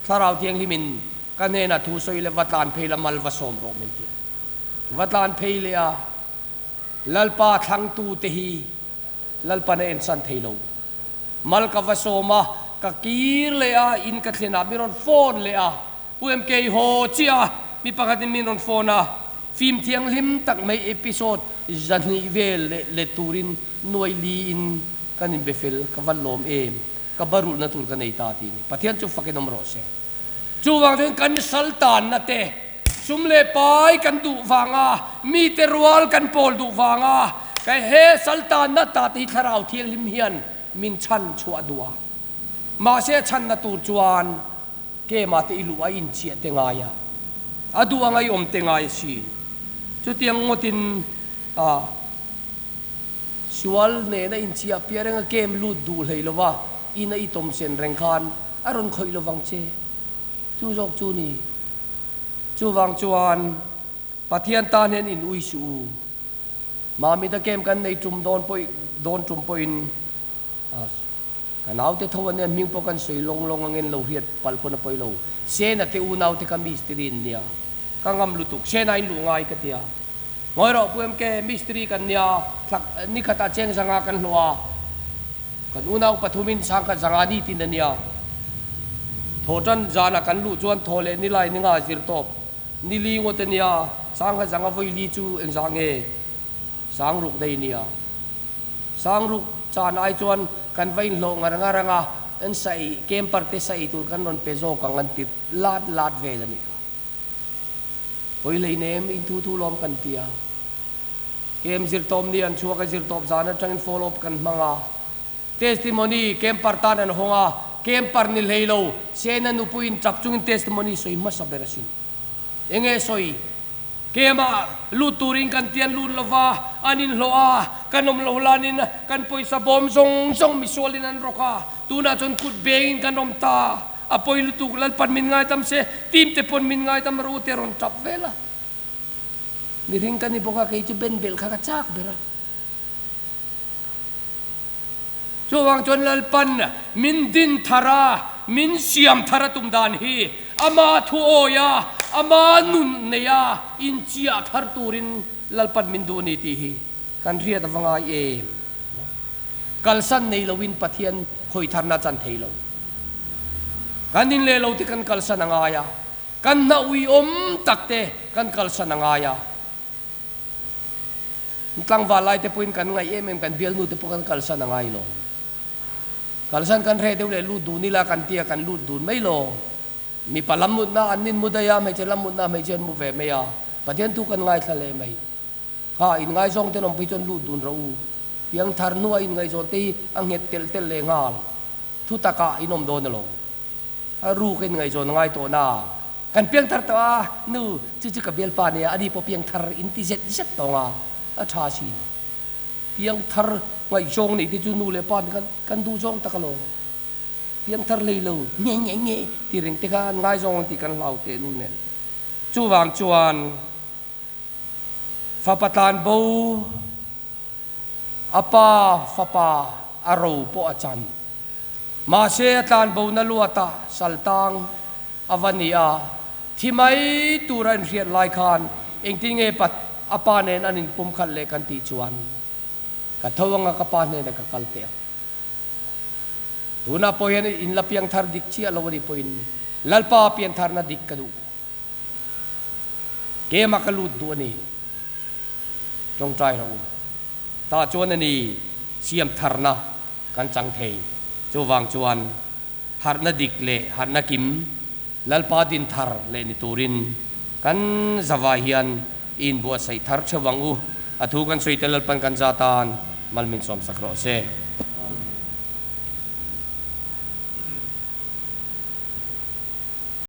Thlarau Thianghlimin ka hnenah thu sawi leh va tlan phei la mal va sawm rawh min ti. Va tlan phei leh a, Lalpa thlangtute hi Lalpan a ensan thei lo. Mal ka va sawm a, ka kir leh a, in ka thlenah min rawn phone leh a. Pu MK haw chiah a, mi pakhatin min rawn phone a, film thianghlim tak mai episode 200 vel leh let turin nuai li in kan inbe fel, ka van lawm em, ka barulhna tur ka nei ta tih ni. Pathian chu fakin awm rawh se. Chuvang chuan kan sal tanna te, sum leh pai kan duh vanga, mite rual kan pawl duh vanga, ka he sal tanna ta te hi thlarau thianghlim hian min chhan chhuah duh a. Mahse a chhanna tur chuan Kema te i luh a inchiah te ngai a, a duh anga i awm te ngai asin. Chutiang ngawtin a sual nena inchiah piah reng a kem lut duh hlei lo va, ina i tawm sen reng khan a rawn khawih lo vang che. Chu zawk chu ni. Chuvang chuan Pathian tan hian in ui suh u. Mamita kem kan nei tum dawn pawh dawn tum pawhin a Ka naute tho ania hming pawh kan sawi lawng lawng angin lo hriat palh pawn a pawi lo. Sena te unaute kha mistiri in nia. Ka ngam lutuk. Sena in luh ngai ka tia. Ngawi rawh Pu MK, mistiri kan nia, thlak nikhatah cheng zanga kan hlawh a. Kan unau pathumin sangkhat zanga ni tin ania. Thaw tan zanah kan luh chuan thaw leh nilai ni nga zir tawp. Ni li ngawt ania, sangkhat zanga vawi li chu engzah nge? Sangruk daih ania. Sangruk chan ai chuan kan va inhlawh ngar ngar ang a, an sa ei, camper te sa ei tur kan rawn pe zawk ang an ti lat lat vel a nih kha. Pawi hlei nem in thu thu lawm kan ti a. Camp zirtawp ni an chhuak a, zirtawp zan atangin follow up kan hmang a. Testimony camper tan an hawng a, camper ni hlei lo, Sena nupuiin tap chungin testimony sawi hmasa ber asin. Enge sawi? Kemah lut turin kan tian lut lo va, an inhlawh a, kan awm lo hlanin kan pawisa bawm zawng zawng misualin an rawk a, tunah chuan kut bengin kan awm ta, a pawi lutuk, Lalpan min ngaidam se, team te pawn min ngaidam rawh u te rawn tap vel a. Mihring ka ni bawk a, kei chu ben belh kha ka chak ber a. Chuvang chuan Lalpan min din thar a, min siam thar a tum dan hi ama thu awi a, ama nun nei a inchiah thar turin Lalpan min duh a ni tih hi kan hriat a va ngai em? Kalsan nei loin Pathian hawi tharna chan thei lo. Kan in leh lo te kan kalsan a ngai a, kan hna uiawm tak te kan kalsan a ngai a. Tlangval lai te pawhin kan ngaih em em, kan bialnu te pawh kan kalsan a ngai lo. Kalsan kan hreh deuh leh lut dun ila kan tia kan lut dun mai lo. Mipa lam mutna an nin mu daih a, hmeichhe lam mutna hmeichhe an mu ve mai a. Pathian thu kan ngaithla leh mai. Kha inngaizawng ten awm phei chuan lut dun rawh u. Piangthar hnua inngaihzawn te hi a nghet telh telh leh nghal. Thu takah in awm dawn alawm. A ruk a inngaihzawn a ngai tawh na. Kan piangthar tawh a, nu, chu chu ka bialpa nia, ani pawh piangthar in ti zet zet tawng a, a tha sin. Piangthar ngaihzawng neih te chu nu leh pa kan kan duh zawng tak alawm. Piangthar hlei lo nge nge nge ti reng te kha an ngaizawng ang tih kan hlau tehlul nen. Chuvang chuan fapa tlan bo a pa fapa a ro pawh a chan. Mahse a tlan bo na luat a saltang a va ni a, thi mai tur a inhriat lai khan engtin nge pa a pa nen an inpum khat leh kan tih chuan ka tho anga ka pa hnenah ka kal teh ang. Tunah pawh hian in la piangthar dik chiah lo a nih pawhin Lalpa piantharna dik ka duh. Kema ka lut duh a ni. Tawngtai rawh u. Tah chuan a ni siamtharna kan chang thei. Chuvang chuan harhna dik leh harhna kim Lalpa din thar leh ni turin kan zavai hian i inbuatsaih thar theuh ang u. A thu kan sawi te Lalpan kan za tan mal min sawmsak rawh se.